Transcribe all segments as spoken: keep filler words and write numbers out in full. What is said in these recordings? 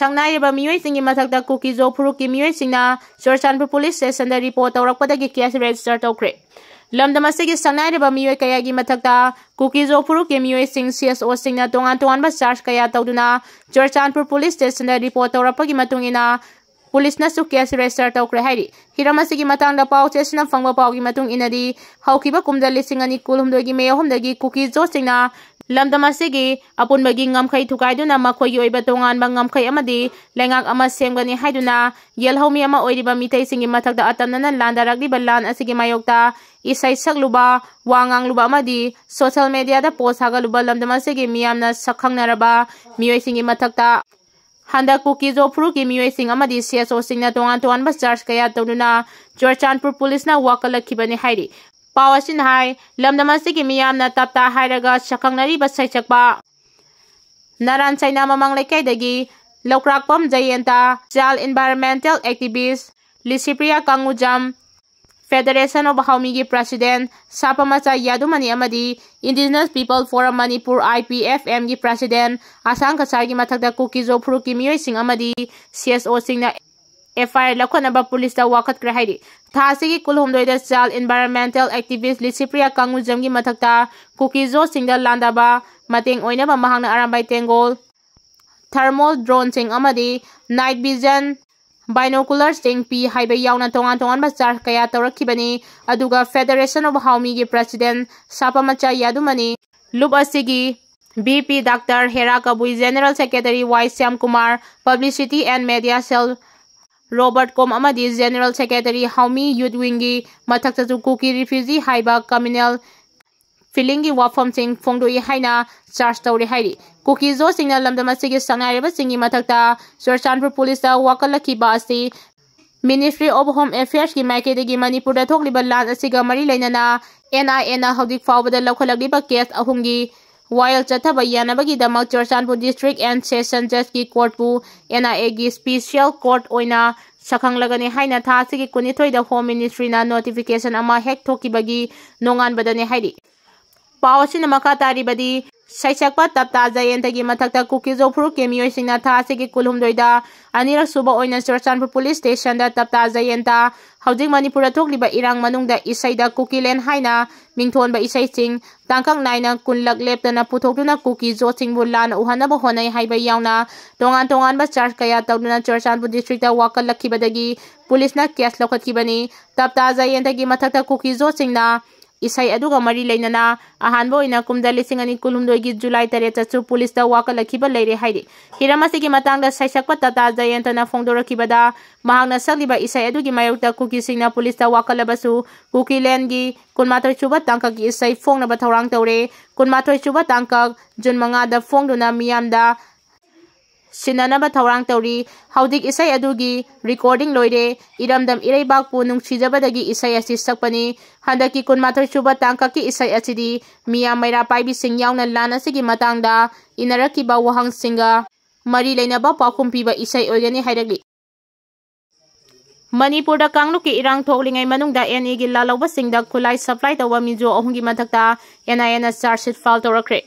ꯁꯛꯅꯥꯏꯔꯤꯕ ꯃꯤꯑꯣꯏꯁꯤꯡꯒꯤ ꯃꯊꯛꯇ ꯀꯨꯀꯤꯖꯣ ꯐꯨꯔꯨꯞꯀꯤ ꯃꯤꯑꯣꯏꯁꯤꯡꯅ Churachandpur police ꯁ꯭ꯇꯦꯁꯟꯗ report ꯇꯧꯔꯛꯄꯗꯒꯤ case register ꯇꯧꯈ꯭ꯔꯦ꯫ ꯂꯝꯗꯝ ꯑꯁꯤꯒꯤ ꯁꯛꯅꯥꯏꯔꯕ ꯃꯤꯑꯣꯏ ꯀꯌꯥꯒꯤ ꯃꯊꯛꯇ ꯀꯨꯀꯤꯖꯣ ꯐꯨꯔꯨꯞꯀꯤ ꯃꯤꯑꯣꯏꯁꯤꯡ ꯁꯤ ꯑꯦꯁ ꯑꯣꯁꯤꯡꯅ ꯇꯣꯉꯥꯟ ꯇꯣꯉꯥꯟꯕ ꯆꯥꯔꯖ ꯀꯌꯥ ꯇꯧꯗꯨꯅ ꯆꯨꯔꯆꯥꯟꯄꯨꯔ ꯄꯨꯂꯤꯁ ꯁ꯭ꯇꯦꯁꯟꯗ ꯔꯤꯄꯣꯔꯠ ꯇꯧꯔꯛꯄꯒꯤ ꯃꯇꯨꯡ ꯏꯟꯅ ꯄꯨꯂꯤꯁꯅꯁꯨ ꯀꯦꯁ ꯔꯦꯖꯤꯁꯇꯔ ꯇꯧꯈ꯭ꯔꯦ ꯍꯥꯏꯔꯤ꯫ ꯍꯤꯔꯝ ꯑꯁꯤꯒꯤ ꯃꯇꯥꯡꯗ ꯄꯥꯎ ꯆꯦꯁꯤꯅ ꯐꯪꯕ ꯄꯥꯎꯒꯤ ꯃꯇꯨꯡ ꯏꯟꯅꯗꯤ, ꯍꯧꯈꯤꯕ ꯀꯨꯝꯖꯥ ꯂꯤꯁꯤꯡ ꯑꯅꯤ ꯀꯨꯟꯍꯨꯝꯗꯣꯏꯒꯤ ꯃꯦ ꯑꯍꯨꯝꯗꯒꯤ ꯀꯨꯀꯤꯖꯣꯁꯤꯡꯅ ꯂꯝꯗꯝ ꯑꯁꯤꯒꯤ ꯑꯄꯨꯟꯕꯒꯤ ꯉꯝꯈꯩ ꯊꯨꯒꯥꯏꯗꯨꯅ ꯃꯈꯣꯏꯒꯤ ꯑꯣꯏꯕ ꯇꯣꯉꯥꯟꯕ ꯉꯝꯈꯩ ꯑꯃꯗꯤ ꯂꯩꯉꯥꯛ ꯑꯃ ꯁꯦꯝꯒꯅꯤ ꯍꯥꯏꯗꯨꯅ ꯌꯦꯜꯍꯧꯃꯤ ꯑꯃ ꯑꯣꯏꯔꯤꯕ ꯃꯤꯇꯩꯁꯤꯡꯒꯤ ꯃꯊꯛꯇ ꯑꯇꯝꯅꯅ ꯂꯥꯟꯗꯥꯔꯛꯂꯤꯕ ꯂꯥꯟ ꯑꯁꯤꯒꯤ ꯃꯥꯌꯣꯛꯇ ꯏꯁꯩ ꯁꯛꯂꯨꯕ, ꯋꯥ ꯉꯥꯡꯂꯨꯕ ꯑꯃꯗꯤ ꯁꯣꯁꯤꯌꯦꯜ ꯃꯦꯗꯤꯌꯥꯗ ꯄꯣꯁ ꯊꯥꯒꯠꯂꯨꯕ ꯂꯝꯗꯝ ꯑꯁꯤꯒꯤ ꯃꯤꯌꯥꯝꯅ ꯁꯛꯈꯪꯅꯔꯕ ꯃꯤꯑꯣꯏꯁꯤꯡꯒꯤ ꯃꯊꯛꯇ ꯍꯟꯗꯛ ꯀꯨꯀꯤꯖꯣ ꯐꯨꯔꯨꯞꯀꯤ ꯃꯤꯑꯣꯏꯁꯤꯡ ꯑꯃꯗꯤ ꯁꯤ ꯑꯦꯁ ꯑꯣꯁꯤꯡꯅ ꯇꯣꯉꯥꯟ ꯇꯣꯉꯥꯟꯕ ꯆꯥꯔꯖ ꯀꯌꯥ ꯇꯧꯗꯨꯅ ꯆꯨꯔꯆꯥꯟꯄꯨꯔ ꯄꯨꯂꯤꯁꯅ ꯋꯥꯀꯠꯂꯛꯈꯤꯕꯅꯤ ꯍꯥꯏꯔꯤ꯫ ꯄꯥꯎ ꯑꯁꯤꯅ ꯍꯥꯏ, ꯂꯝꯗꯝ ꯑꯁꯤꯒꯤ ꯃꯤꯌꯥꯝꯅ ꯇꯞꯇꯥ ꯍꯥꯏꯔꯒ ꯁꯛꯈꯪꯅꯔꯤꯕ ꯁꯩꯁꯛꯄ ꯅꯥꯔꯥꯟ ꯆꯩꯅꯥ ꯃꯃꯥꯡ ꯂꯩꯀꯥꯏꯗꯒꯤ ꯂꯧꯀ꯭ꯔꯥꯛꯄꯝ ꯖꯌꯦꯟꯇ, child environmental activist Licypriya Kangujam, Federation of ꯍꯥꯎꯃꯤꯒꯤ president ꯁꯥꯄꯃꯆꯥ ꯌꯥꯗꯨꯃꯅꯤ ꯑꯃꯗꯤ Indigenous People Forum Manipur, I P F M ꯒꯤ president ꯑꯁꯥꯡ ꯀꯁꯥꯔꯒꯤ ꯃꯊꯛꯇ ꯀꯨꯀꯤꯖꯣ ꯐꯨꯔꯨꯞꯀꯤ ꯃꯤꯑꯣꯏꯁꯤꯡ ꯑꯃꯗꯤ ꯁꯤ ꯑꯦꯁ ꯑꯣꯁꯤꯡꯅ ꯑꯦꯐ ꯑꯥꯏ ꯑꯥꯔ ꯂꯧꯈꯠꯅꯕ ꯄꯨꯂꯤꯁꯇ ꯋꯥꯀꯠꯈ꯭ꯔꯦ ꯍꯥꯏꯔꯤ꯫ ꯊꯥ ꯑꯁꯤꯒꯤ ꯀꯨꯟꯍꯨꯝꯗꯣꯏꯗ ꯆꯥꯏꯜ ꯏꯟꯚꯥꯏꯔꯣꯟꯃꯦꯟꯇꯦꯜ ꯑꯦꯛꯇꯤꯚꯤꯁ ꯂꯤꯁꯤꯄ꯭ꯔꯤꯌꯥ ꯀꯥꯡꯉꯨꯖꯝꯒꯤ ꯃꯊꯛꯇ ꯀꯨꯀꯤꯖꯣꯁꯤꯡꯗ ꯂꯥꯟꯗꯥꯕ ꯃꯇꯦꯡ ꯑꯣꯏꯅꯕ ꯃꯍꯥꯛꯅ ꯑꯔꯥꯝꯕꯥꯏ ꯇꯦꯡꯒꯣꯜ, ꯊꯔꯃꯣꯜ ꯗ꯭ꯔꯣꯟꯁꯤꯡ ꯑꯃꯗꯤ ꯅꯥꯏꯠ ꯚꯤꯖꯟ ꯕꯥꯏꯅꯣꯀꯨꯂꯔꯁꯤꯡ ꯄꯤ ꯍꯥꯏꯕ ꯌꯥꯎꯅ ꯇꯣꯉꯥꯟ ꯇꯣꯉꯥꯟꯕ ꯆꯥꯔꯖ ꯀꯌꯥ ꯇꯧꯔꯛꯈꯤꯕꯅꯤ꯫ ꯑꯗꯨꯒ Federation of ꯍꯥꯎꯃꯤꯒꯤ president ꯁꯥꯄꯃꯆꯥ ꯌꯥꯗꯨꯃꯅꯤ, ꯂꯨꯞ ꯑꯁꯤꯒꯤ V P doctor Hera Kabui, General Secretary Y Shyam Kumar, Publicity and Media Cell Robert Kom ꯑꯃꯗꯤ General Secretary ꯍꯥꯎꯃꯤ ꯌꯨꯠ ꯋꯤꯡꯒꯤ ꯃꯊꯛꯇꯁꯨ ꯀꯨꯀꯤ ꯔꯤꯐ꯭ꯌꯨꯖꯤ ꯍꯥꯏꯕ communal feelingꯒꯤ ꯋꯥꯐꯝꯁꯤꯡ ꯐꯣꯡꯗꯣꯛꯏ ꯍꯥꯏꯅ ꯆꯥꯔꯖ ꯇꯧꯔꯤ ꯍꯥꯏꯔꯤ꯫ ꯀꯨꯀꯤꯖꯣꯁꯤꯡꯅ ꯂꯝꯗꯝ ꯑꯁꯤꯒꯤ ꯁꯛꯅꯥꯏꯔꯕꯁꯤꯡꯒꯤ ꯃꯊꯛꯇ ꯆꯨꯔꯆꯥꯟꯄꯨꯔ ꯄꯨꯂꯤꯁꯇ ꯋꯥꯀꯠꯂꯛꯈꯤꯕ ꯑꯁꯤ Ministry of Home Affairsꯀꯤ ꯃꯥꯏꯀꯩꯗꯒꯤ ꯃꯅꯤꯄꯨꯔꯗ ꯊꯣꯛꯂꯤꯕ ꯂꯥꯟ ꯑꯁꯤꯒ ꯃꯔꯤ ꯂꯩꯅꯅ ꯑꯦꯟ ꯑꯥꯏ ꯑꯦꯅ ꯍꯧꯖꯤꯛ ꯐꯥꯎꯕꯗ ꯂꯧꯈꯠꯂꯛꯂꯤꯕ ꯀꯦꯁ ꯑꯍꯨꯝꯒꯤ ꯋꯥꯌꯦꯜ ꯆꯠꯊꯕ ꯌꯥꯅꯕꯒꯤꯗꯃꯛ ꯆꯨꯔꯆꯥꯟꯄꯨꯔ District and Session Judgeꯀꯤ ꯀꯣꯔꯠꯄꯨ ꯑꯦꯟ ꯑꯥꯏ ꯑꯦꯒꯤ special court ꯑꯣꯏꯅ ꯁꯛꯈꯪꯂꯒꯅꯤ ꯍꯥꯏꯅ ꯊꯥ ꯑꯁꯤꯒꯤ ꯀꯨꯟꯅꯤꯊꯣꯏꯗ Home Ministryꯅ notification ꯑꯃ ꯍꯦꯛ ꯊꯣꯛꯈꯤꯕꯒꯤ ꯅꯣꯡꯉꯥꯟꯕꯗꯅꯤ ꯍꯥꯏꯔꯤ꯫ ꯄꯥꯎ ꯑꯁꯤꯅ ꯃꯈꯥ ꯇꯥꯔꯤꯕꯗꯤ, ꯁꯩꯁꯛꯄ ꯇꯞꯇꯥ ꯖꯌꯦꯟꯇꯒꯤ ꯃꯊꯛꯇ ꯀꯨꯀꯤꯖꯣ ꯐꯨꯔꯨꯞꯀꯤ ꯃꯤꯑꯣꯏꯁꯤꯡꯅ ꯊꯥ ꯑꯁꯤꯒꯤ ꯀꯨꯟꯍꯨꯝꯗꯣꯏꯗ ꯑꯅꯤꯔꯛ ꯁꯨꯕ ꯑꯣꯏꯅ ꯆꯨꯔꯆꯥꯟꯄꯨꯔ ꯄꯨꯂꯤꯁ ꯁ꯭ꯇꯦꯁꯟꯗ ꯇꯞꯇꯥ ꯖꯌꯦꯟꯇ ꯍꯧꯖꯤꯛ ꯃꯅꯤꯄꯨꯔꯗ ꯊꯣꯛꯂꯤꯕ ꯏꯔꯥꯡ ꯃꯅꯨꯡꯗ ꯏꯁꯩꯗ ꯀꯨꯀꯤꯂꯦꯟ ꯍꯥꯏꯅ ꯃꯤꯡꯊꯣꯟꯕ ꯏꯁꯩꯁꯤꯡ ꯇꯥꯡꯀꯛ ꯅꯥꯏꯅ ꯀꯨꯟꯂꯛ ꯂꯦꯞꯇꯅ ꯄꯨꯊꯣꯛꯇꯨꯅ ꯀꯨꯀꯤ ꯖꯣꯠꯁꯤꯡꯕꯨ ꯂꯥꯟꯅ ꯎꯍꯟꯅꯕ ꯍꯣꯠꯅꯩ ꯍꯥꯏꯕ ꯌꯥꯎꯅ ꯇꯣꯉꯥꯟ ꯇꯣꯉꯥꯟꯕ ꯆꯥꯔꯖ ꯀꯌꯥ ꯇꯧꯗꯨꯅ ꯆꯨꯔꯆꯥꯟꯄꯨꯔ ꯗꯤꯁꯇ꯭ꯔꯤꯛꯇ ꯋꯥꯀꯠꯂꯛꯈꯤꯕꯗꯒꯤ ꯄꯨꯂꯤꯁꯅ ꯀꯦꯁ ꯂꯧꯈꯠꯈꯤꯕꯅꯤ꯫ ꯇꯞꯇꯥ ꯖꯌꯦꯟꯇꯒꯤ ꯃꯊꯛꯇ ꯀꯨꯀꯤ ꯖꯣꯠꯁꯤꯡꯅ ꯏꯁꯩ ꯑꯗꯨꯒ ꯃꯔꯤ ꯂꯩꯅꯅ ꯑꯍꯥꯟꯕ ꯑꯣꯏꯅ ꯀꯨꯝꯖꯥ ꯂꯤꯁꯤꯡ ꯑꯅꯤ ꯀꯨꯟꯍꯨꯝꯗꯣꯏꯒꯤ ꯖꯨꯂꯥꯏ ꯇꯔꯦꯠꯇꯁꯨ ꯄꯨꯂꯤꯁꯇ ꯋꯥꯀꯠꯂꯛꯈꯤꯕ ꯂꯩꯔꯦ ꯍꯥꯏꯔꯤ꯫ ꯍꯤꯔꯝ ꯑꯁꯤꯒꯤ ꯃꯇꯥꯡꯗ ꯁꯩꯁꯛꯄ ꯇꯥꯇꯥ ꯖꯌꯟꯇꯅ ꯐꯣꯡꯗꯣꯔꯛꯈꯤꯕꯗ, ꯃꯍꯥꯛꯅ ꯁꯛꯂꯤꯕ ꯏꯁꯩ ꯑꯗꯨꯒꯤ ꯃꯥꯌꯣꯛꯇ ꯀꯨꯀꯤꯁꯤꯡꯅ ꯄꯨꯂꯤꯁꯇ ꯋꯥꯀꯠꯂꯕꯁꯨ, ꯀꯨꯀꯤꯂꯦꯟꯒꯤ ꯀꯨꯟꯃꯥꯊꯣꯏ ꯁꯨꯕ ꯇꯥꯡꯀꯛꯀꯤ ꯏꯁꯩ ꯐꯣꯡꯅꯕ ꯊꯧꯔꯥꯡ ꯇꯧꯔꯦ꯫ ꯀꯨꯟꯃꯥꯊꯣꯏ ꯁꯨꯕ ꯇꯥꯡꯀꯛ ꯖꯨꯟ ꯃꯉꯥꯗ ꯐꯣꯡꯗꯨꯅ ꯃꯤꯌꯥꯝꯗ ꯁꯤꯟꯅꯅꯕ ꯊꯧꯔꯥꯡ ꯇꯧꯔꯤ꯫ ꯍꯧꯖꯤꯛ ꯏꯁꯩ ꯑꯗꯨꯒꯤ ꯔꯦꯀꯣꯔꯗꯤꯡ ꯂꯣꯏꯔꯦ꯫ ꯏꯔꯝꯗꯝ ꯏꯔꯩꯕꯥꯛꯄꯨ ꯅꯨꯡꯁꯤꯖꯕꯗꯒꯤ ꯏꯁꯩ ꯑꯁꯤ ꯁꯛꯄꯅꯤ꯫ ꯍꯟꯗꯛꯀꯤ ꯀꯨꯟꯃꯥꯊꯣꯏ ꯁꯨꯕ ꯇꯥꯡꯀꯛꯀꯤ ꯏꯁꯩ ꯑꯁꯤꯗꯤ ꯃꯤꯌꯥꯝ ꯃꯩꯔꯥ ꯄꯥꯏꯕꯤꯁꯤꯡ ꯌꯥꯎꯅ ꯂꯥꯟ ꯑꯁꯤꯒꯤ ꯃꯇꯥꯡꯗ ꯏꯅꯔꯛꯈꯤꯕ ꯋꯥꯍꯪꯁꯤꯡꯒ ꯃꯔꯤ ꯂꯩꯅꯕ ꯄꯥꯎꯈꯨꯝ ꯄꯤꯕ ꯏꯁꯩ ꯑꯣꯏꯒꯅꯤ ꯍꯥꯏꯔꯛꯂꯤ꯫ ꯃꯅꯤꯄꯨꯔꯗ ꯀꯥꯡꯂꯨꯞꯀꯤ ꯏꯔꯥꯡ ꯊꯣꯛꯂꯤꯉꯩ ꯃꯅꯨꯡꯗ ꯑꯦꯟ ꯏꯒꯤ ꯂꯥꯜꯍꯧꯕꯁꯤꯡꯗ ꯈꯨꯠꯂꯥꯏ ꯁꯄ꯭ꯂꯥꯏ ꯇꯧꯕ ꯃꯤꯖꯣ ꯑꯍꯨꯝꯒꯤ ꯃꯊꯛꯇ ꯑꯦꯟ ꯑꯥꯏ ꯑꯦꯅ ꯆꯥꯔꯖ ꯁꯤꯠ ꯐꯥꯏꯜ ꯇꯧꯔꯛꯈ꯭ꯔꯦ꯫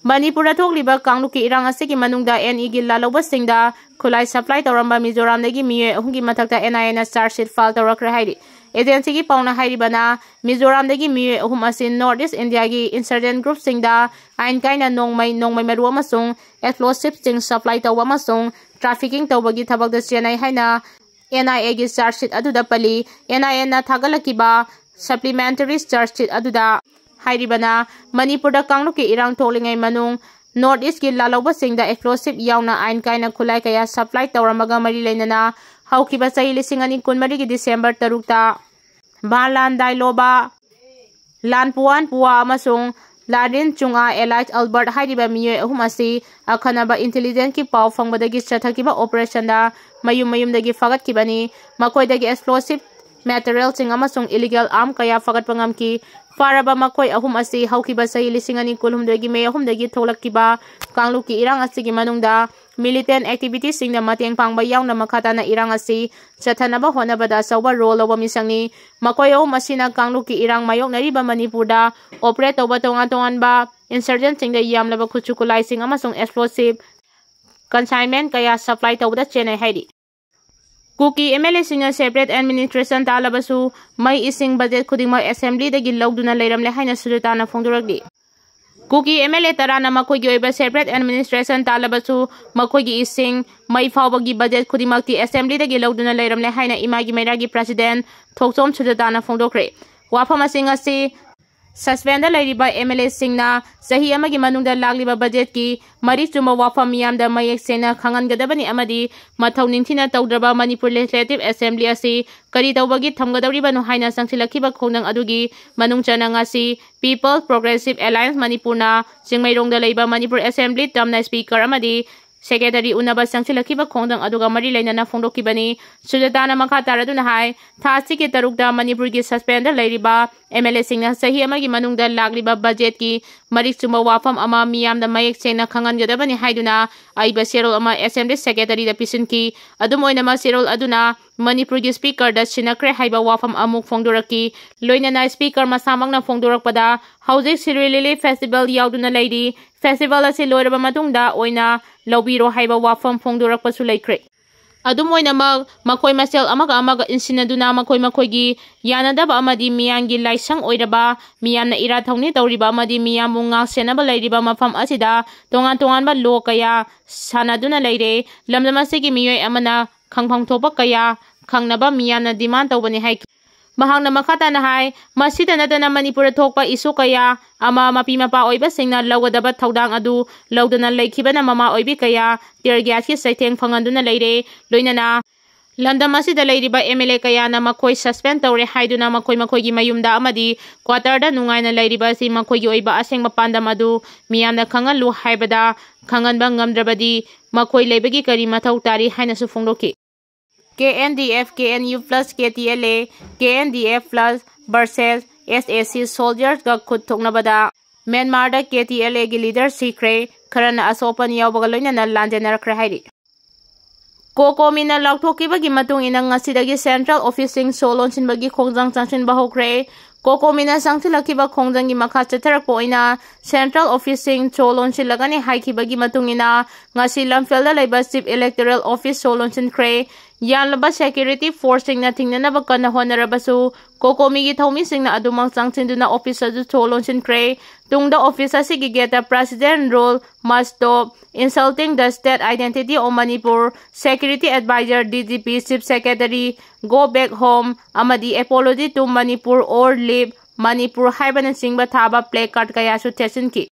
ꯃꯅꯤꯄꯨꯔꯗ ꯊꯣꯛꯂꯤꯕ ꯀꯥꯡꯂꯨꯞꯀꯤ ꯏꯔꯥꯡ ꯑꯁꯤꯒꯤ ꯃꯅꯨꯡꯗ ꯑꯦꯟ ꯏꯒꯤ ꯂꯥꯜꯍꯧꯕꯁꯤꯡꯗ ꯈꯨꯠꯂꯥꯏ ꯁꯄ꯭ꯂꯥꯏ ꯇꯧꯔꯝꯕ ꯃꯤꯖꯣꯔꯥꯝꯗꯒꯤ ꯃꯤꯑꯣꯏ ꯑꯍꯨꯝꯒꯤ ꯃꯊꯛꯇ ꯑꯦꯟ ꯑꯥꯏ ꯑꯦꯅ ꯆꯥꯔꯖ ꯁꯤꯠ ꯐꯥꯏꯜ ꯇꯧꯔꯛꯈ꯭ꯔꯦ ꯍꯥꯏꯔꯤ꯫ ꯑꯦꯖꯦꯟꯁꯤꯒꯤ ꯄꯥꯎꯅ ꯍꯥꯏꯔꯤꯕꯅ, ꯃꯤꯖꯣꯔꯥꯝꯗꯒꯤ ꯃꯤꯑꯣꯏ ꯑꯍꯨꯝ ꯑꯁꯤ ꯅꯣꯔꯠ ꯏꯁ ꯏꯟꯗꯤꯌꯥꯒꯤ ꯏꯟꯁꯔꯖꯦꯟ ꯒ꯭ꯔꯨꯞꯁꯤꯡꯗ ꯑꯥꯏꯟ ꯀꯥꯏꯅ ꯅꯣꯡꯃꯩ, ꯅꯣꯡꯃꯩ ꯃꯔꯨ ꯑꯃꯁꯨꯡ ꯑꯦꯛꯁꯄ꯭ꯂꯣꯁꯤꯚꯁꯤꯡ ꯁꯄ꯭ꯂꯥꯏ ꯇꯧꯕ ꯑꯃꯁꯨꯡ ꯇ꯭ꯔꯥꯐꯤꯀꯤꯡ ꯇꯧꯕꯒꯤ ꯊꯕꯛꯇ ꯆꯦꯟꯅꯩ ꯍꯥꯏꯅ ꯑꯦꯟ ꯑꯥꯏ ꯑꯦꯒꯤ ꯆꯥꯔꯖ ꯁꯤꯠ ꯑꯗꯨꯗ ꯄꯜꯂꯤ꯫ ꯑꯦꯟ ꯑꯥꯏ ꯑꯦꯅ ꯊꯥꯒꯠꯂꯛꯈꯤꯕ ꯁꯄ꯭ꯂꯤꯃꯦꯟꯇꯔꯤ ꯆꯥꯔꯖ ꯁꯤꯠ ꯑꯗꯨꯗ ꯍꯥꯏꯔꯤꯕꯅ, ꯃꯅꯤꯄꯨꯔꯗ ꯀꯥꯡꯂꯨꯞꯀꯤ ꯏꯔꯥꯡ ꯊꯣꯛꯂꯤꯉꯩ ꯃꯅꯨꯡ ꯅꯣꯔꯠ ꯏꯁꯀꯤ ꯂꯥꯜꯍꯧꯕꯁꯤꯡꯗ ꯑꯦꯛꯁꯄ꯭ꯂꯣꯁꯤꯚ ꯌꯥꯎꯅ ꯑꯥꯏꯟ ꯀꯥꯏꯅ ꯈꯨꯠꯂꯥꯏ ꯀꯌꯥ ꯁꯄ꯭ꯂꯥꯏ ꯇꯧꯔꯝꯕꯒ ꯃꯔꯤ ꯂꯩꯅꯅ ꯍꯧꯈꯤꯕ ꯆꯍꯤ ꯂꯤꯁꯤꯡ ꯑꯅꯤ ꯀꯨꯟꯃꯔꯤꯒꯤ ꯗꯤꯁꯦꯝꯕꯔ ꯇꯔꯨꯛꯇ ꯚꯥꯟꯂꯥꯟ ꯗꯥꯏꯂꯣꯕꯥ, ꯂꯥꯟꯄꯨꯋꯥꯟ ꯄꯨꯋꯥ ꯑꯃꯁꯨꯡ ꯂꯥꯔꯤꯟ ꯆꯨꯡꯑꯥ ꯑꯦꯂꯥꯏꯁ ꯑꯜꯕꯔꯠ ꯍꯥꯏꯔꯤꯕ ꯃꯤꯑꯣꯏ ꯑꯍꯨꯝ ꯑꯁꯤ ꯑꯈꯟꯅꯕ ꯏꯟꯇꯦꯂꯤꯖꯦꯟꯁꯀꯤ ꯄꯥꯎ ꯐꯪꯕꯗꯒꯤ ꯆꯠꯊꯈꯤꯕ ꯑꯣꯄꯔꯦꯁꯟꯗ ꯃꯌꯨꯝ ꯃꯌꯨꯝꯗꯒꯤ ꯐꯥꯒꯠꯈꯤꯕꯅꯤ꯫ ꯃꯈꯣꯏꯗꯒꯤ ꯑꯦꯛꯁꯄ꯭ꯂꯣꯁꯤꯚ ꯃꯦꯇꯔꯤꯌꯦꯜꯁꯤꯡ ꯑꯃꯁꯨꯡ ꯏꯂꯤꯒꯦꯜ ꯑꯥꯔꯝ ꯀꯌꯥ ꯐꯥꯒꯠꯄ ꯉꯝꯈꯤ꯫ ꯐꯥꯔꯕ ꯃꯈꯣꯏ ꯑꯍꯨꯝ ꯑꯁꯤ ꯍꯧꯈꯤꯕ ꯆꯍꯤ ꯂꯤꯁꯤꯡ ꯑꯅꯤ ꯀꯨꯟꯍꯨꯝꯗꯣꯏꯒꯤ ꯃꯦ ꯑꯍꯨꯝꯗꯒꯤ ꯊꯣꯛꯂꯛꯈꯤꯕ ꯀꯥꯡꯂꯨꯞꯀꯤ ꯏꯔꯥꯡ ꯑꯁꯤꯒꯤ ꯃꯅꯨꯡꯗ militant activitiesꯁꯤꯡꯗ ꯃꯇꯦꯡ ꯄꯥꯡꯕ ꯌꯥꯎꯅ ꯃꯈꯥ ꯇꯥꯅ ꯏꯔꯥꯡ ꯑꯁꯤ ꯆꯠꯊꯅꯕ ꯍꯣꯠꯅꯕꯗ ꯑꯆꯧꯕ role ꯂꯧꯕ ꯃꯤꯁꯛꯅꯤ꯫ ꯃꯈꯣꯏ ꯑꯍꯨꯝ ꯑꯁꯤꯅ ꯀꯥꯡꯂꯨꯞꯀꯤ ꯏꯔꯥꯡ ꯃꯥꯌꯣꯛꯅꯔꯤꯕ ꯃꯅꯤꯄꯨꯔꯗ operate ꯇꯧꯕ ꯇꯣꯉꯥꯟ ꯇꯣꯉꯥꯟꯕ insurgentꯁꯤꯡꯗ ꯌꯥꯝꯂꯕ ꯈꯨꯠꯁꯨ ꯈꯨꯠꯂꯥꯏꯁꯤꯡ ꯑꯃꯁꯨꯡ explosive consignment ꯀꯌꯥ supply ꯇꯧꯕꯗ ꯆꯦꯟꯅꯩ ꯍꯥꯏꯔꯤ꯫ ꯀꯨꯀꯤ MLAꯁꯤꯡꯅ separate administration ꯇꯥꯜꯂꯕꯁꯨ ꯃꯩ ꯏꯁꯤꯡ budget ꯈꯨꯗꯤꯡꯃꯛ assemblyꯗꯒꯤ ꯂꯧꯗꯨꯅ ꯂꯩꯔꯝꯂꯦ ꯍꯥꯏꯅ ꯁꯨꯖꯥꯇꯥꯅ ꯐꯣꯡꯗꯣꯔꯛꯂꯤ꯫ ꯀꯨꯀꯤ MLA ꯇꯔꯥꯅ ꯃꯈꯣꯏꯒꯤ ꯑꯣꯏꯕ separate administration ꯇꯥꯜꯂꯕꯁꯨ ꯃꯈꯣꯏꯒꯤ ꯏꯁꯤꯡ, ꯃꯩ ꯐꯥꯎꯕꯒꯤ budget ꯈꯨꯗꯤꯡꯃꯛꯇꯤ assemblyꯗꯒꯤ ꯂꯧꯗꯨꯅ ꯂꯩꯔꯝꯂꯦ ꯍꯥꯏꯅ ꯏꯃꯥꯒꯤ ꯃꯩꯔꯥꯒꯤ president ꯊꯣꯛꯆꯣꯝ ꯁꯨꯖꯥꯇꯥꯅ ꯐꯣꯡꯗꯣꯛꯈ꯭ꯔꯦ꯫ ꯋꯥꯐꯝꯁꯤꯡ ꯑꯁꯤ suspendꯗ ꯂꯩꯔꯤꯕ MLAꯁꯤꯡꯅ ꯆꯍꯤ ꯑꯃꯒꯤ ꯃꯅꯨꯡꯗ ꯂꯥꯛꯂꯤꯕ budgetꯀꯤ ꯃꯔꯤꯛ ꯆꯨꯝꯕ ꯋꯥꯐꯝ ꯃꯤꯌꯥꯝꯗ ꯃꯌꯦꯛ ꯁꯦꯡꯅ ꯈꯪꯍꯟꯒꯗꯕꯅꯤ ꯑꯃꯗꯤ ꯃꯊꯧ ꯅꯤꯡꯊꯤꯅ ꯇꯧꯗ꯭ꯔꯕ ꯃꯅꯤꯄꯨꯔ Legislative Assembly ꯑꯁꯤ ꯀꯔꯤ ꯇꯧꯕꯒꯤ ꯊꯝꯒꯗꯧꯔꯤꯕꯅꯣ ꯍꯥꯏꯅ ꯆꯪꯁꯤꯜꯂꯛꯈꯤꯕ ꯈꯣꯡꯖꯪ ꯑꯗꯨꯒꯤ ꯃꯅꯨꯡ ꯆꯟꯅ ꯉꯁꯤ People Progressive Alliance ꯃꯅꯤꯄꯨꯔꯅ ꯆꯤꯡꯃꯩꯔꯣꯡꯗ ꯂꯩꯕ ꯃꯅꯤꯄꯨꯔ Assembly ꯇꯝꯅ speaker ꯑꯃꯗꯤ secretary ꯎꯅꯕ ꯆꯪꯁꯤꯜꯂꯛꯈꯤꯕ ꯈꯣꯡꯖꯪ ꯑꯗꯨꯒ ꯃꯔꯤ ꯂꯩꯅꯅ ꯐꯣꯡꯗꯣꯛꯈꯤꯕꯅꯤ꯫ ꯁꯨꯖꯥꯇꯥꯅ ꯃꯈꯥ ꯇꯥꯔꯗꯨꯅ ꯍꯥꯏ, ꯊꯥ ꯑꯁꯤꯒꯤ ꯇꯔꯨꯛꯇ ꯃꯅꯤꯄꯨꯔꯒꯤ suspendꯗ ꯂꯩꯔꯤꯕ MLAꯁꯤꯡꯅ ꯆꯍꯤ ꯑꯃꯒꯤ ꯃꯅꯨꯡꯗ ꯂꯥꯛꯂꯤꯕ budgetꯀꯤ ꯃꯔꯤꯛ ꯆꯨꯝꯕ ꯋꯥꯐꯝ ꯑꯃ ꯃꯤꯌꯥꯝꯗ ꯃꯌꯦꯛ ꯁꯦꯡꯅ ꯈꯪꯍꯟꯒꯗꯕꯅꯤ ꯍꯥꯏꯗꯨꯅ ꯑꯏꯕ ꯆꯦꯔꯣꯜ ꯑꯃ Assembly Secretaryꯗ ꯄꯤꯁꯤꯟꯈꯤ꯫ ꯑꯗꯨꯝ ꯑꯣꯏꯅꯃꯛ ꯆꯦꯔꯣꯜ ꯑꯗꯨꯅ ꯃꯅꯤꯄꯨꯔꯒꯤ speakerꯗ ꯁꯤꯟꯅꯈ꯭ꯔꯦ ꯍꯥꯏꯕ ꯋꯥꯐꯝ ꯑꯃꯨꯛ ꯐꯣꯡꯗꯣꯔꯛꯈꯤ꯫ ꯂꯣꯏꯅꯅ speaker ꯃꯁꯥꯃꯛꯅ ꯐꯣꯡꯗꯣꯔꯛꯄꯗ ꯍꯧꯖꯤꯛ Shri Lily Festival ꯌꯥꯎꯗꯨꯅ ꯂꯩꯔꯤ, festival ꯑꯁꯤ ꯂꯣꯏꯔꯕ ꯃꯇꯨꯡꯗ ꯑꯣꯏꯅ ꯂꯧꯕꯤꯔꯣ ꯍꯥꯏꯕ ꯋꯥꯐꯝ ꯐꯣꯡꯗꯣꯔꯛꯄꯁꯨ ꯂꯩꯈ꯭ꯔꯦ꯫ ꯑꯗꯨꯝ ꯑꯣꯏꯅꯃꯛ ꯃꯈꯣꯏ ꯃꯁꯦꯜ ꯑꯃꯒ ꯑꯃꯒ ꯏꯟꯁꯤꯟꯅꯗꯨꯅ ꯃꯈꯣꯏ ꯃꯈꯣꯏꯒꯤ ꯌꯥꯅꯗꯕ ꯑꯃꯗꯤ ꯃꯤꯌꯥꯝꯒꯤ ꯂꯥꯏꯁꯪ ꯑꯣꯏꯔꯕ, ꯃꯤꯌꯥꯝꯅ ꯏꯔꯥ ꯊꯧꯅꯤ ꯇꯧꯔꯤꯕ ꯑꯃꯗꯤ ꯃꯤꯌꯥꯝꯕꯨ ꯉꯥꯛ ꯁꯦꯟꯅꯕ ꯂꯩꯔꯤꯕ ꯃꯐꯝ ꯑꯁꯤꯗ ꯇꯣꯉꯥꯟ ꯇꯣꯉꯥꯟꯕ law ꯀꯌꯥ ꯁꯥꯟꯅꯗꯨꯅ ꯂꯩꯔꯦ꯫ ꯂꯝꯗꯝ ꯑꯁꯤꯒꯤ ꯃꯤꯑꯣꯏ ꯑꯃꯅ ꯈꯪꯐꯝ ꯊꯣꯛꯄ ꯀꯌꯥ ꯈꯪꯅꯕ ꯃꯤꯌꯥꯝꯅ demand ꯇꯧꯕꯅꯤ ꯍꯥꯏꯈꯤ꯫ ꯃꯍꯥꯛꯅ ꯃꯈꯥ ꯇꯥꯅ ꯍꯥꯏ, ꯃꯁꯤꯗ ꯅꯠꯇꯅ ꯃꯅꯤꯄꯨꯔꯗ ꯊꯣꯛꯄ issue ꯀꯌꯥ ꯑꯃ ꯃꯄꯤ ꯃꯄꯥ ꯑꯣꯏꯕꯁꯤꯡꯅ ꯂꯧꯒꯗꯕ ꯊꯧꯗꯥꯡ ꯑꯗꯨ ꯂꯧꯗꯅ ꯂꯩꯈꯤꯕꯅ ꯃꯃꯥ ꯑꯣꯏꯕꯤ ꯀꯌꯥ tear gasꯀꯤ ꯆꯩꯊꯦꯡ ꯐꯪꯍꯟꯗꯨꯅ ꯂꯩꯔꯦ꯫ ꯂꯣꯏꯅꯅ ꯂꯝꯗꯝ ꯑꯁꯤꯗ ꯂꯩꯔꯤꯕ MLA ꯀꯌꯥꯅ ꯃꯈꯣꯏ suspend ꯇꯧꯔꯦ ꯍꯥꯏꯗꯨꯅ ꯃꯈꯣꯏ ꯃꯈꯣꯏꯒꯤ ꯃꯌꯨꯝꯗ ꯑꯃꯗꯤ quarterꯗ ꯅꯨꯡꯉꯥꯏꯅ ꯂꯩꯔꯤꯕ ꯑꯁꯤ ꯃꯈꯣꯏꯒꯤ ꯑꯣꯏꯕ ꯑꯁꯦꯡꯕ ꯄꯥꯟꯗꯝ ꯑꯗꯨ ꯃꯤꯌꯥꯝꯅ ꯈꯪꯍꯜꯂꯨ ꯍꯥꯏꯕꯗ ꯈꯪꯍꯟꯕ ꯉꯝꯗ꯭ꯔꯕꯗꯤ ꯃꯈꯣꯏ ꯂꯩꯕꯒꯤ ꯀꯔꯤ ꯃꯊꯧ ꯇꯥꯔꯤ ꯍꯥꯏꯅꯁꯨ ꯐꯣꯡꯗꯣꯛꯈꯤ꯫ KNDF, KNU plus KTLA, KNDF plus versus SAC soldiersꯀ ꯈꯨꯠ ꯊꯣꯛꯅꯕꯗ ꯃ꯭ꯌꯥꯟꯃꯥꯔꯗ ꯀꯦ ꯇꯤ ꯑꯦꯜ ꯑꯦꯒꯤ ꯂꯤꯗꯔ ꯁꯤꯈ꯭ꯔꯦ, ꯈꯔꯅ ꯑꯁꯣꯛ ꯑꯄꯟ ꯌꯥꯎꯕꯒ ꯂꯣꯏꯅꯅ ꯂꯥꯟꯖꯦꯟꯅꯔꯛꯈ꯭ꯔꯦ ꯍꯥꯏꯔꯤ꯫ ꯀꯣꯀꯣꯃꯤꯅ ꯂꯥꯎꯊꯣꯛꯈꯤꯕꯒꯤ ꯃꯇꯨꯡ ꯏꯟꯅ ꯉꯁꯤꯗꯒꯤ ꯁꯦꯟꯇ꯭ꯔꯦꯜ ꯑꯣꯐꯤꯁꯁꯤꯡ ꯁꯣ ꯂꯣꯟꯁꯤꯟꯕꯒꯤ ꯈꯣꯡꯖꯪ ꯆꯪꯁꯤꯟꯕ ꯍꯧꯈ꯭ꯔꯦ꯫ ꯀꯣꯀꯣꯃꯤꯅ ꯆꯪꯁꯤꯜꯂꯛꯈꯤꯕ ꯈꯣꯡꯖꯪꯒꯤ ꯃꯈꯥ ꯆꯠꯊꯔꯛꯄ ꯑꯣꯏꯅ ꯁꯦꯟꯇ꯭ꯔꯦꯜ ꯑꯣꯐꯤꯁꯁꯤꯡ ꯁꯣ ꯂꯣꯟꯁꯤꯜꯂꯒꯅꯤ ꯍꯥꯏꯈꯤꯕꯒꯤ ꯃꯇꯨꯡ ꯏꯟꯅ ꯉꯁꯤ ꯂꯝꯐꯦꯜꯗ ꯂꯩꯕ ꯆꯤꯐ ꯏꯂꯦꯛꯇꯣꯔꯦꯜ ꯑꯣꯐꯤꯁ ꯁꯣ ꯂꯣꯟꯁꯤꯟꯈ꯭ꯔꯦ꯫ ꯌꯥꯜꯂꯕ ꯁꯦꯀ꯭ꯌꯨꯔꯤꯇꯤ ꯐꯣꯔꯁꯁꯤꯡꯅ ꯊꯤꯡꯅꯅꯕ ꯀꯟꯅ ꯍꯣꯠꯅꯔꯕꯁꯨ ꯀꯣꯀꯣꯃꯤꯒꯤ ꯊꯧꯃꯤꯁꯤꯡꯅ ꯑꯗꯨꯃꯛ ꯆꯪꯁꯤꯟꯗꯨꯅ ꯑꯣꯐꯤꯁ ꯑꯗꯨ ꯁꯣ ꯂꯣꯟꯁꯤꯟꯈ꯭ꯔꯦ꯫ ꯇꯨꯡꯗ ꯑꯣꯐꯤꯁ ꯑꯁꯤꯒꯤ ꯒꯦꯠꯇ President Rule Must Stop, Insulting the State Identity of Manipur, Security Advisor, D G P, Chief Secretary, Go Back Home ꯑꯃꯗꯤ Apology to Manipur or Leave Manipur ꯍꯥꯏꯕꯅꯆꯤꯡꯕ ꯊꯥꯕ placard ꯀꯌꯥꯁꯨ ꯊꯦꯠꯆꯤꯟꯈꯤ꯫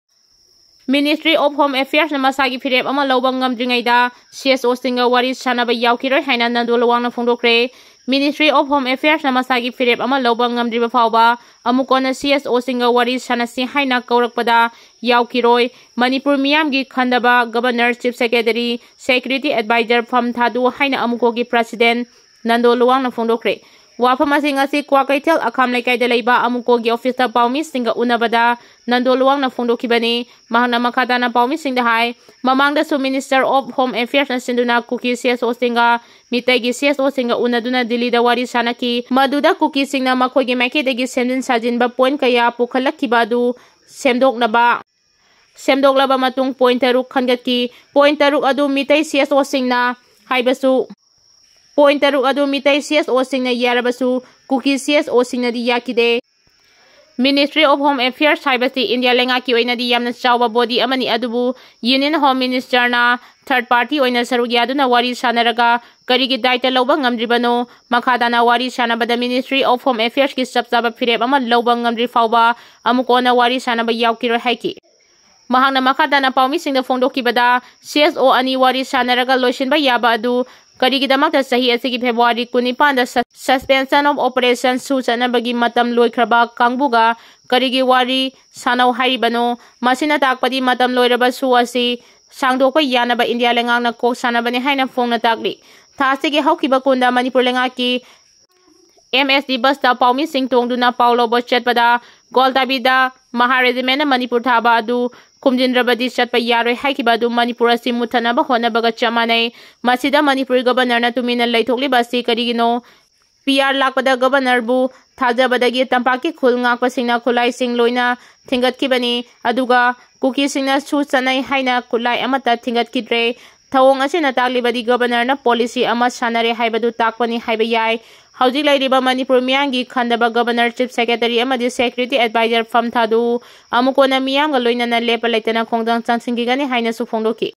Ministry of Home Affairsꯅ ꯃꯁꯥꯒꯤ ꯐꯤꯔꯦꯞ ꯑꯃ ꯂꯧꯕ ꯉꯝꯗ꯭ꯔꯤꯉꯩꯗ C S Oꯁꯤꯡꯒ ꯋꯥꯔꯤ ꯁꯥꯟꯅꯕ ꯌꯥꯎꯈꯤꯔꯣꯏ ꯍꯥꯏꯅ ꯅꯟꯗꯣ ꯂꯨꯋꯥꯡꯅ ꯐꯣꯡꯗꯣꯛꯈ꯭ꯔꯦ꯫ Ministry of Home Affairsꯅ ꯃꯁꯥꯒꯤ ꯐꯤꯔꯦꯞ ꯑꯃ ꯂꯧꯕ ꯉꯝꯗ꯭ꯔꯤꯕ ꯐꯥꯎꯕ ꯑꯃꯨꯛ ꯀꯣꯟꯅ C S Oꯁꯤꯡꯒ ꯋꯥꯔꯤ ꯁꯥꯟꯅꯁꯤ ꯍꯥꯏꯅ ꯀꯧꯔꯛꯄꯗ ꯌꯥꯎꯈꯤꯔꯣꯏ꯫ ꯃꯅꯤꯄꯨꯔ ꯃꯤꯌꯥꯝꯒꯤ ꯈꯟꯗꯕ Governor, Chief Secretary, Security Advisor ꯐꯝ ꯊꯥꯗꯣꯛꯎ ꯍꯥꯏꯅ ꯑꯃꯨꯛꯀꯣꯒꯤ President ꯅꯟꯗꯣ ꯂꯨꯋꯥꯡꯅ ꯐꯣꯡꯗꯣꯛꯈ꯭ꯔꯦ꯫ ꯋꯥꯐꯝ ꯑꯁꯤ ꯉꯁꯤ ꯀ꯭ꯋꯥꯀꯩꯊꯦꯜ ꯑꯈꯥꯝ ꯂꯩꯀꯥꯏꯗ ꯂꯩꯕ ꯑꯃꯨꯛꯀꯣꯒꯤ ꯑꯣꯐꯤꯁꯇ ꯄꯥꯎꯃꯤꯁꯤꯡꯒ ꯎꯅꯕꯗ ꯅꯟꯗꯣ ꯂꯨꯋꯥꯡꯅ ꯐꯣꯡꯗꯣꯛꯈꯤꯕꯅꯤ꯫ ꯃꯍꯥꯛꯅ ꯃꯈꯥ ꯇꯥꯅ ꯄꯥꯎꯃꯤꯁꯤꯡꯗ ꯍꯥꯏ, ꯃꯃꯥꯡꯗꯁꯨ Minister of Home Affairsꯅ ꯁꯤꯟꯗꯨꯅ ꯀꯨꯀꯤ C S Oꯁꯤꯡꯒ ꯃꯤꯇꯩꯒꯤ C S Oꯁꯤꯡꯒ ꯎꯅꯗꯨꯅ ꯗꯤꯜꯂꯤꯗ ꯋꯥꯔꯤ ꯁꯥꯟꯅꯈꯤ꯫ ꯃꯗꯨꯗ ꯀꯨꯀꯤꯁꯤꯡꯅ ꯃꯈꯣꯏꯒꯤ ꯃꯥꯏꯀꯩꯗꯒꯤ ꯁꯦꯝꯖꯤꯟ ꯁꯥꯖꯤꯟꯕ point ꯀꯌꯥ ꯄꯨꯈꯠꯂꯛꯈꯤꯕ ꯑꯗꯨ ꯁꯦꯝꯗꯣꯛꯅꯕ, ꯁꯦꯝꯗꯣꯛꯂꯕ ꯃꯇꯨꯡ point ꯇꯔꯨꯛ ꯈꯟꯒꯠꯈꯤ꯫ Point ꯇꯔꯨꯛ ꯑꯗꯨ ꯃꯤꯇꯩ C S Oꯁꯤꯡꯅ ꯍꯥꯏꯕꯁꯨ, point ꯇꯔꯨꯛ ꯑꯗꯨ ꯃꯤꯇꯩ C S Oꯁꯤꯡꯅ ꯌꯥꯔꯕꯁꯨ ꯀꯨꯀꯤ C S Oꯁꯤꯡꯅꯗꯤ ꯌꯥꯈꯤꯗꯦ꯫ Ministry of Home Affairs ꯍꯥꯏꯕꯁꯤ ꯏꯟꯗꯤꯌꯥ ꯂꯩꯉꯥꯛꯀꯤ ꯑꯣꯏꯅꯗꯤ ꯌꯥꯝꯅ ꯆꯥꯎꯕ body ꯑꯃꯅꯤ, ꯑꯗꯨꯕꯨ Union Home Ministerꯅ third party ꯑꯣꯏꯅ ꯁꯔꯨꯛ ꯌꯥꯗꯨꯅ ꯋꯥꯔꯤ ꯁꯥꯟꯅꯔꯒ ꯀꯔꯤꯒꯤ ꯗꯥꯏꯇ ꯂꯧꯕ ꯉꯝꯗ꯭ꯔꯤꯕꯅꯣ? ꯃꯈꯥ ꯇꯥꯅ ꯋꯥꯔꯤ ꯁꯥꯟꯅꯕꯗ Ministry of Home Affairsꯀꯤ ꯆꯞ ꯆꯥꯕ ꯐꯤꯔꯦꯞ ꯑꯃ ꯂꯧꯕ ꯉꯝꯗ꯭ꯔꯤ ꯐꯥꯎꯕ ꯑꯃꯨꯛ ꯀꯣꯟꯅ ꯋꯥꯔꯤ ꯁꯥꯟꯅꯕ ꯌꯥꯎꯈꯤꯔꯣꯏ ꯍꯥꯏꯈꯤ꯫ ꯃꯍꯥꯛꯅ ꯃꯈꯥ ꯇꯥꯅ ꯄꯥꯎꯃꯤꯁꯤꯡꯗ ꯐꯣꯡꯗꯣꯛꯈꯤꯕꯗ, C S O ꯑꯅꯤ ꯋꯥꯔꯤ ꯁꯥꯟꯅꯔꯒ ꯂꯣꯏꯁꯤꯟꯕ ꯌꯥꯕ ꯑꯗꯨ ꯀꯔꯤꯒꯤꯗꯃꯛꯇ ꯆꯍꯤ ꯑꯁꯤꯒꯤ February ꯀꯨꯟꯅꯤꯄꯥꯟꯗ sus-, Suspension of Operation ꯁꯨ ꯆꯠꯅꯕꯒꯤ ꯃꯇꯝ ꯂꯣꯏꯈ꯭ꯔꯕ ꯀꯥꯡꯕꯨꯒ ꯀꯔꯤꯒꯤ ꯋꯥꯔꯤ ꯁꯥꯟꯅꯧ ꯍꯥꯏꯔꯤꯕꯅꯣ? ꯃꯁꯤꯅ ꯇꯥꯛꯄꯗꯤ ꯃꯇꯝ ꯂꯣꯏꯔꯕ ꯁꯨ ꯑꯁꯤ ꯁꯥꯡꯗꯣꯛꯄ ꯌꯥꯅꯕ ꯏꯟꯗꯤꯌꯥ ꯂꯩꯉꯥꯛꯅ ꯀꯣꯛ ꯁꯥꯟꯅꯕꯅꯤ ꯍꯥꯏꯅ ꯐꯣꯡꯅ ꯇꯥꯛꯂꯤ꯫ ꯊꯥ ꯑꯁꯤꯒꯤ ꯍꯧꯈꯤꯕ ꯀꯨꯟꯗ ꯃꯅꯤꯄꯨꯔ ꯂꯩꯉꯥꯛꯀꯤ M S T busꯇ ꯄꯥꯎꯃꯤꯁꯤꯡ ꯇꯣꯡꯗꯨꯅ ꯄꯥꯎ ꯂꯧꯕ ꯆꯠꯄꯗ ꯒ꯭ꯋꯥꯜꯇꯥꯕꯤꯗ ꯃꯍꯥ ꯔꯦꯖꯤꯃꯦꯟꯅ ꯃꯅꯤꯄꯨꯔ ꯊꯥꯕ ꯑꯗꯨ ꯈꯨꯝꯖꯤꯟꯗ꯭ꯔꯕꯗꯤ ꯆꯠꯄ ꯌꯥꯔꯣꯏ ꯍꯥꯏꯈꯤꯕ ꯑꯗꯨ ꯃꯅꯤꯄꯨꯔ ꯑꯁꯤ ꯃꯨꯠꯊꯠꯅꯕ ꯍꯣꯠꯅꯕꯒ ꯆꯞ ꯃꯥꯟꯅꯩ꯫ ꯃꯁꯤꯗ ꯃꯅꯤꯄꯨꯔꯒꯤ ꯒꯕꯔꯅꯔꯅ ꯇꯨꯃꯤꯟꯅ ꯂꯩꯊꯣꯛꯂꯤꯕ ꯑꯁꯤ ꯀꯔꯤꯒꯤꯅꯣ? ꯄꯤ ꯑꯥꯔ ꯂꯥꯛꯄꯗ ꯒꯕꯔꯅꯔꯕꯨ ꯊꯥꯖꯕꯗꯒꯤ ꯇꯝꯄꯥꯛꯀꯤ ꯈꯨꯜ ꯉꯥꯛꯄꯁꯤꯡꯅ ꯈꯨꯠꯂꯥꯏꯁꯤꯡ ꯂꯣꯏꯅ ꯊꯤꯡꯒꯠꯈꯤꯕꯅꯤ, ꯑꯗꯨꯒ ꯀꯨꯀꯤꯁꯤꯡꯅꯁꯨ ꯆꯠꯅꯩ ꯍꯥꯏꯅ ꯈꯨꯠꯂꯥꯏ ꯑꯃꯠꯇ ꯊꯤꯡꯒꯠꯈꯤꯗ꯭ꯔꯦ꯫ ꯊꯧꯑꯣꯡ ꯑꯁꯤꯅ ꯇꯥꯛꯂꯤꯕꯗꯤ ꯒꯕꯔꯅꯔꯅ ꯄꯣꯂꯤꯁꯤ ꯑꯃ ꯁꯥꯟꯅꯔꯦ ꯍꯥꯏꯕꯗꯨ ꯇꯥꯛꯄꯅꯤ ꯍꯥꯏꯕ ꯌꯥꯏ꯫ ꯍꯧꯖꯤꯛ ꯂꯩꯔꯤꯕ ꯃꯅꯤꯄꯨꯔ ꯃꯤꯌꯥꯝꯒꯤ ꯈꯟꯗꯕ ꯒꯕꯔꯅꯔ, ꯆꯤꯐ ꯁꯦꯀ꯭ꯔꯦꯇꯔꯤ ꯑꯃꯗꯤ ꯁꯦꯀ꯭ꯌꯨꯔꯤꯇꯤ ꯑꯦꯗꯚꯥꯏꯖꯔ ꯐꯝ ꯊꯥꯗꯨ ꯑꯃꯨꯛ ꯀꯣꯟꯅ ꯃꯤꯌꯥꯝꯒ ꯂꯣꯏꯅꯅ ꯂꯦꯞꯄ ꯂꯩꯇꯅ ꯈꯣꯡꯖꯪ ꯆꯪꯁꯤꯟꯈꯤꯒꯅꯤ ꯍꯥꯏꯅꯁꯨ ꯐꯣꯡꯗꯣꯛꯈꯤ꯫